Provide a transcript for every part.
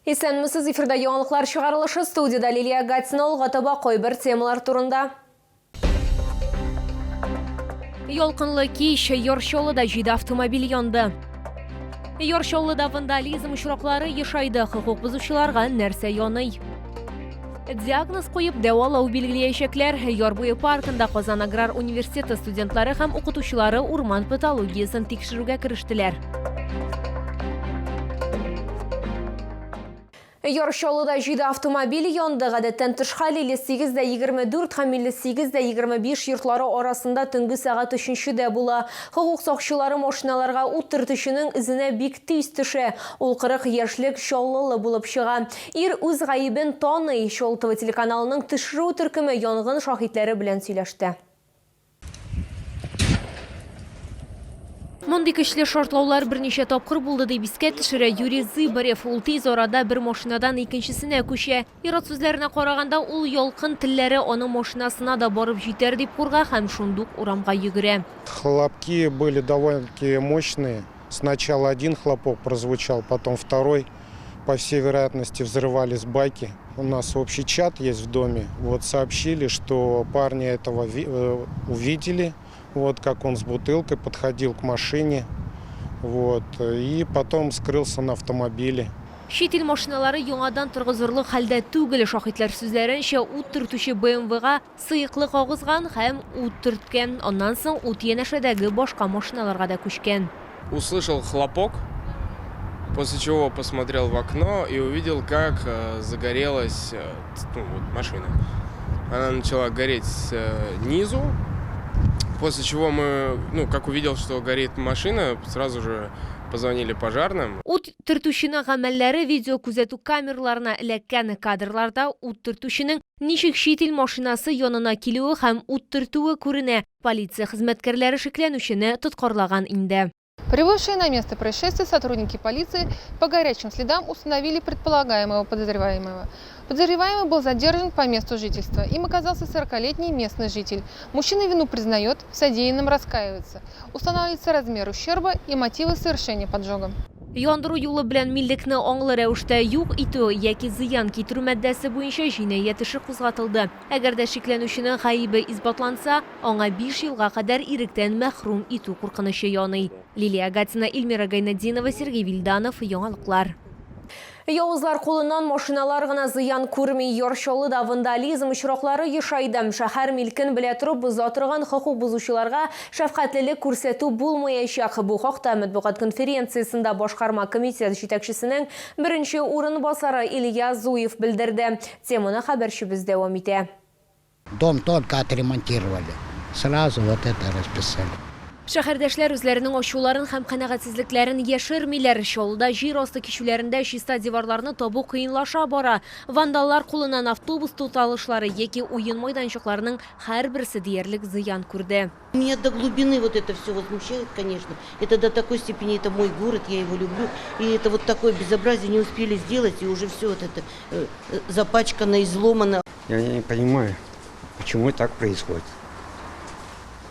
Исәнмесез, эфирда яңалыклар чыгарылышы, студиядә Лилия Гатина, алга таба кайбер темалар турында. Ялкынлы кич, Яр Чаллыда җиде автомобиль янды. Яр Чаллыда вандализм очраклары ешайды, хокук бозучыларга нәрсә яный? Диагноз куеп, дәвалау билгеләячәкләр. Яр буе паркында Казан аграр университеты студентлары һәм укытучылары урман патологиясен тикшерүгә керештеләр. Яр Чаллыда җиде автомобиль янды. Гадәттән тыш хәл 58 дә 24 һәм 58 дә 25 йортлары арасында төнге сәгать өченчедә була. Хокук сакчылары машиналарга ут төртүченең эзенә бик тиз төшә. Ул 40 яшьлек чаллылы булып чыга. Ир үз гаебен таный. Чолтово телеканалының төшерү төркеме янгын шаһитләре белән сөйләште. Мондый көчле шартлаулар берничә тапкыр булды, дип искә төшерә Юрий Зыбарев. Ул тиз арада бер машинадан икенчесенә күчә. Ир-ат сүзләренә караганда, ул ялкын телләре аның машинасына да барып җитәр дип курка һәм шундук урамга йөгерә. Хлопки были довольно-таки мощные. Сначала один хлопок прозвучал, потом второй. По всей вероятности, взрывались баки. У нас общий чат есть в доме. Вот сообщили, что парни этого увидели, вот как он с бутылкой подходил к машине, вот, и потом скрылся на автомобиле. Чит ил машиналары яңадан торгызырлык хәлдә түгел. Шаһитләр сүзләренчә, ут төртүче БМВга сыеклык агызган һәм ут төрткән. Аннан соң ут янәшәдәге башка машиналарга да күчкән. Услышал хлопок, после чего посмотрел в окно и увидел, как загорелась, ну, вот, машина. Она начала гореть снизу, после чего мы, ну, как увидел, что горит машина, сразу же позвонили пожарным. Ут төртүченең гамәлләре видеокүзәтү камераларына эләккән. Кадрларда ут төртүченең Ничек чит ил машинасы янына килүе һәм ут төртүе күренә. Полиция хезмәткәрләре шикләнүчене тоткарлаган инде. Прибывшие на место происшествия сотрудники полиции по горячим следам установили предполагаемого подозреваемого. Подозреваемый был задержан по месту жительства. Им оказался 40-летний местный житель. Мужчина вину признает, в содеянном раскаивается. Устанавливается размер ущерба и мотивы совершения поджога. Яндыру юлы белән миллекне аңлы рәвештә юк итү яки зыян китерү маддәсе буенча җинаять эше кузгатылды. Әгәр дә шикләнүченең гаебе исбатланса, аңа биш елга кадәр иректән мәхрүм итү куркынычы яный. Лилия Гатина, Эльмира Гайнетдинова, Сергей Вильданов, Яңалыклар. Явызлар кулыннан машиналар гына зыян күрми. Яр Чаллыда вандализм очраклары ешайды. Шәһәр милкен белә торып боза торган хокук бозучыларга шәфкатьлелек күрсәтү булмаячак. Бу хакта матбугат конференциясендә башкарма комитет җитәкчесенең беренче урынбасары Илья Зуев белдерде. Теманы хәбәрчебез дәвам итә. Дом только отремонтировали, сразу вот это расписали. Шәһәрдәшләр үзләренең ачуларын һәм канәгатьсезлекләрен яшермиләр. Чаллыда җир асты кичүләрендә чиста диварларны табу кыенлаша бара. Вандаллар кулыннан автобус тукталышлары яки уен майданчыкларының һәрберсе диярлек зыян күрде. Меня до глубины вот это все возмущает, конечно. Это до такой степени, это мой город, я его люблю. И это вот такое безобразие не успели сделать, и уже все вот это запачкано, изломано. Я не понимаю, почему так происходит.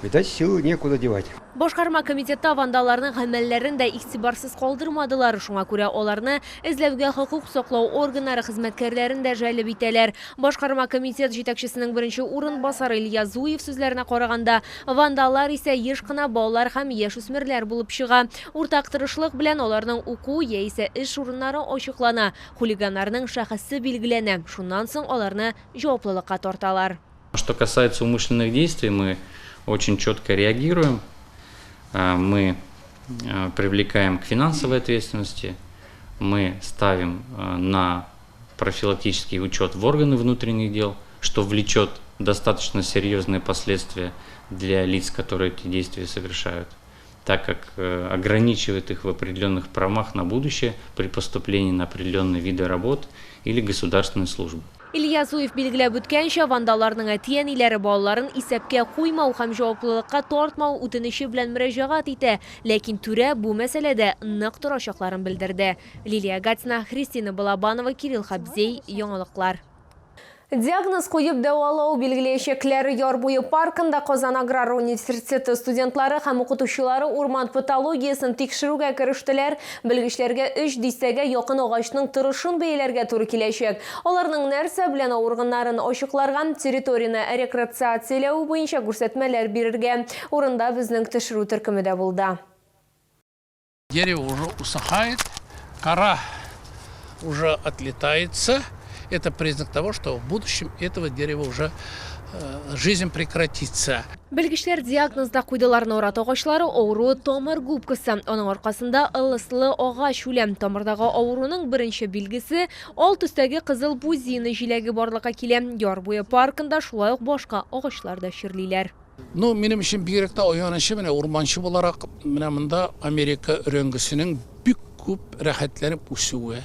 Видать, силы некуда девать. Башкарма комитетта вандалларның гамәлләрен дә игътибарсыз калдырмадылар. Шуңа күрә аларны эзләүгә хокук саклау органнары хезмәткәрләрен дә җәлеп итәләр. Башкарма комитет җитәкчесенең беренче урынбасары Илья Зуев сүзләренә караганда, вандаллар исә еш кына балалар һәм яшүсмерләр булып чыга. Уртак тырышлык белән аларның уку яисә эш урыннары ачыклана, хулиганнарның шәхесе билгеләнә, шуннан соң аларны җаваплылыкка тарталар. Что касается умышленных действий, мы очень четко реагируем, мы привлекаем к финансовой ответственности, мы ставим на профилактический учет в органы внутренних дел, что влечет достаточно серьезные последствия для лиц, которые эти действия совершают, так как ограничивает их в определенных правах на будущее при поступлении на определенные виды работ или государственной службы. Илья Зуев билгеләп үткәнчә, вандалларның әти-әниләре балаларын исәпкә куймау һәм җаваплылыкка тартмау үтенече белән мөрәҗәгать итә, ләкин түрә бу мәсьәләдә нык торачакларын белдерде. Лилия Гатина, Христина Балабанова, Кирилл Хабзей, Яңалыклар. Диагноз куеп дәвалау билгеләячәкләр. Яр буе паркында Казан аграр университеты студентлары һәм укытучылары урман патологиясен тикшерүгә керештеләр. Белгечләргә өч дистәгә якын агачның торышын бәяләргә туры киләчәк. Аларның нәрсә белән авырганнарын ачыкларга, территорияне рекрециацияләү буенча күрсәтмәләр бирергә. Урында безнең төшерү төркеме дә булды. Дерево уже усыхает, кора уже отлетается. Это признак того, что в будущем этого дерева уже жизнь прекратится. Белгечләр диагноз да куйдылар, нарат агачлары авыруы тамыр губкасы. Аның аркасында ылыслы агач үлә. Тамырдагы авыруның беренче билгесе, ал төстәге кызыл бузина җиләге барлыкка килә. Яр буе паркында шулай ук башка агачлар да чирлиләр. Ну, минем өчен бигрәк тә аянычы, менә урманчы буларак, менә монда Америка өрәңгесенең бик күп рәхәтләнеп үсүе.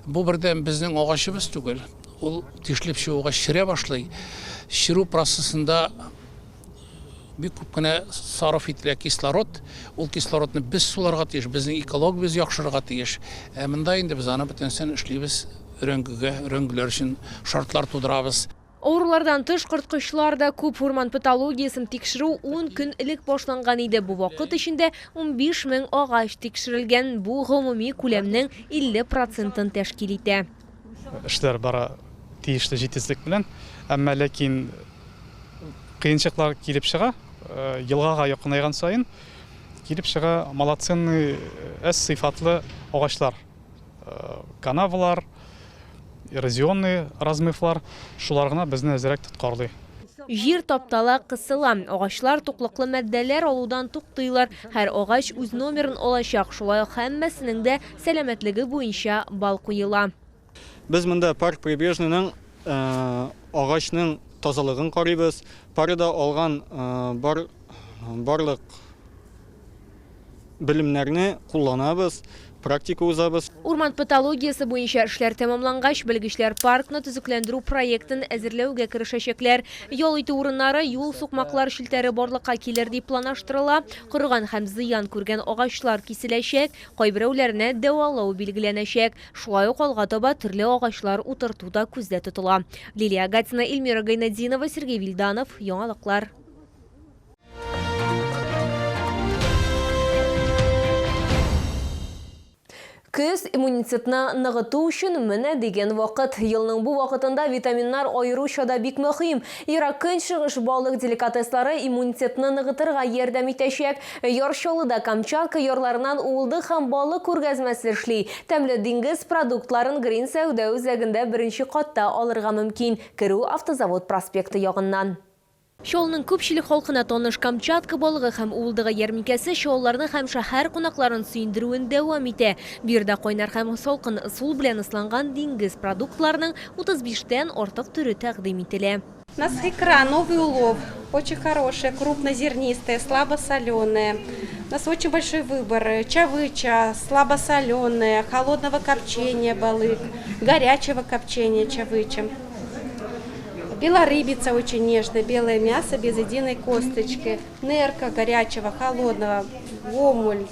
Бу бердән безнең агачыбыз түгел, ул тишелеп чыгуга черә башлый. Черү процессында бик күп кенә сарыф ителә кислород. Ул кислородны без суларга тиеш, безнең экологиябез яхшырырга тиеш. Ә монда инде без аны бөтенесен эшлибез өрәңгегә, өрәңгеләр өчен шартлар тудырабыз. Авырулардан тыш, корткычлар да күп. Урман патологиясен тикшерү ун көн элек башланган иде. Бу вакыт эчендә 15 мең агач тикшерелгән. Бу гомуми күләмнең 50 процентын тәшкил итә. Эшләр бара тиешле җитезлек белән, әмма ләкин кыенчыклар килеп чыга. Елгага якынайган саен килеп чыга малоценный, әз сыйфатлы агачлар. Канавалар, эрозионный размывлар, шулар гына безне әзрәк тоткарлый. Җир таптала, кысыла. Агачлар туклыклы матдәләр алудан туктыйлар. Һәр агач үз номерын алачак, шулай ук һәммәсенең дә сәламәтлеге буенча балл куела. Без монда парк Прибрежныйның агачның тазалыгын карыйбыз. Парда алган бар барлык белемнәрне кулланабыз, практика узабыз. Урман патологиясе буенча эшләр тәмамлангач, белгечләр паркны төзекләндерү проектын әзерләүгә керешәчәкләр. Ял итү урыннары, юл-сукмаклар челтәре барлыкка килер дип планлаштырыла. Корыган һәм зыян күргән агачлар киселәчәк, кайберәүләренә дәвалау билгеләнәчәк. Шулай ук алга таба төрле агачлар утырту да күздә тотыла. Лилия Гатина, Эльмира Гайнетдинова, Сергей Вильданов, Яңалыклар. Көз иммунитетны ныгыту өчен менә дигән вакыт. Елның бу вакытында витаминнар аеруча да бик мөһим. Ерак Көнчыгыш балык деликатеслары иммунитетны ныгытырга ярдәм итәчәк. Яр Чаллыда Камчатка ярларыннан уылдык һәм балык күргәзмәсе эшли. Тәмле диңгез продуктларын Грин сәүдә үзәгендә беренче катта алырга мөмкин. Керү Автозавод проспекты ягыннан. Чаллының күпчелек халкына таныш Камчатка балыгы һәм уылдыгы ярминкәсе чаллыларны һәм шәһәр кунакларын сөендерүен дәвам итә. Биредә кайнар һәм салкын ысул белән ысланган диңгез продуктларының 35 тән артык төре тәкъдим ителә. У нас икра, новый улов, очень хорошая, крупнозернистая, слабосоленая. У нас очень большой выбор. Чавыча, слабосоленая, холодного копчения балык, горячего копчения чавыча. Белорыбица очень нежная, белое мясо без единой косточки. Нерка горячего, холодного, омуль,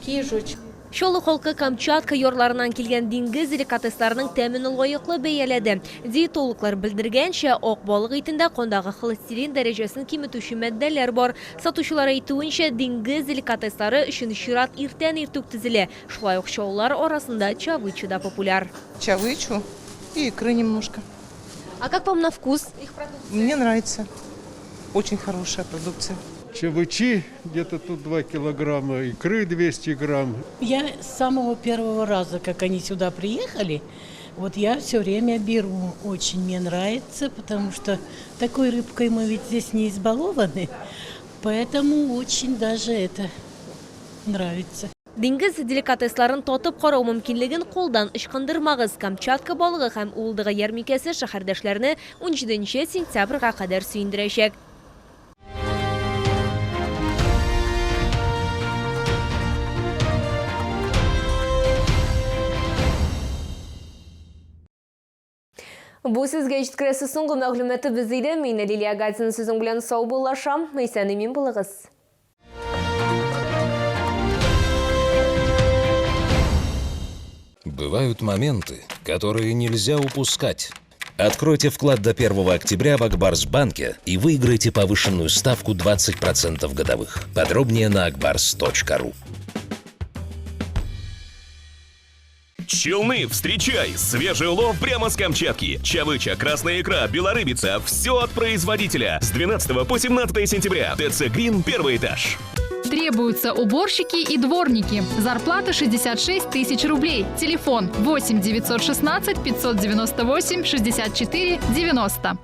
кижуч. Чаллы халкы Камчатка ярларыннан килгән диңгез деликатесларының тәмен лаеклы бәяләде. Диетологлар белдергәнчә, ак балык итендә кандагы холестерин дәрәҗәсен киметүче матдәләр бар. Сатучылар әйтүенчә, диңгез деликатеслары өчен чират иртән иртүк тезелә. Шулай ук чаллылар арасында чавыча да популяр. Чавычу и икры немножко. А как вам на вкус их продукция? Мне нравится. Очень хорошая продукция. Чавычи, где-то тут 2 килограмма, икры 200 грамм. Я с самого первого раза, как они сюда приехали, вот я все время беру. Очень мне нравится, потому что такой рыбкой мы ведь здесь не избалованы, поэтому очень даже это нравится. Диңгез деликатесларын татып карау мөмкинлеген кулдан ычкындырмагыз. Камчатка балыгы һәм уылдыгы ярминкәсе шәһәрдәшләрне 17 сентябрьгә кадәр сөендерәчәк. Бу сезгә җиткерәсе соңгы мәгълүматыбыз иде. Мин Лилия Гатина сезнең белән саубуллашам. Исән-имин булыгыз. Бывают моменты, которые нельзя упускать. Откройте вклад до 1 октября в Акбарс-банке и выиграйте повышенную ставку 20% годовых. Подробнее на akbars.ru. Челны, встречай! Свежий улов прямо с Камчатки. Чавыча, красная икра, белорыбица – все от производителя. С 12 по 17 сентября. ТЦ «Грин», первый этаж. Требуются уборщики и дворники. Зарплата 66 тысяч рублей. Телефон 8 916 598 64 90.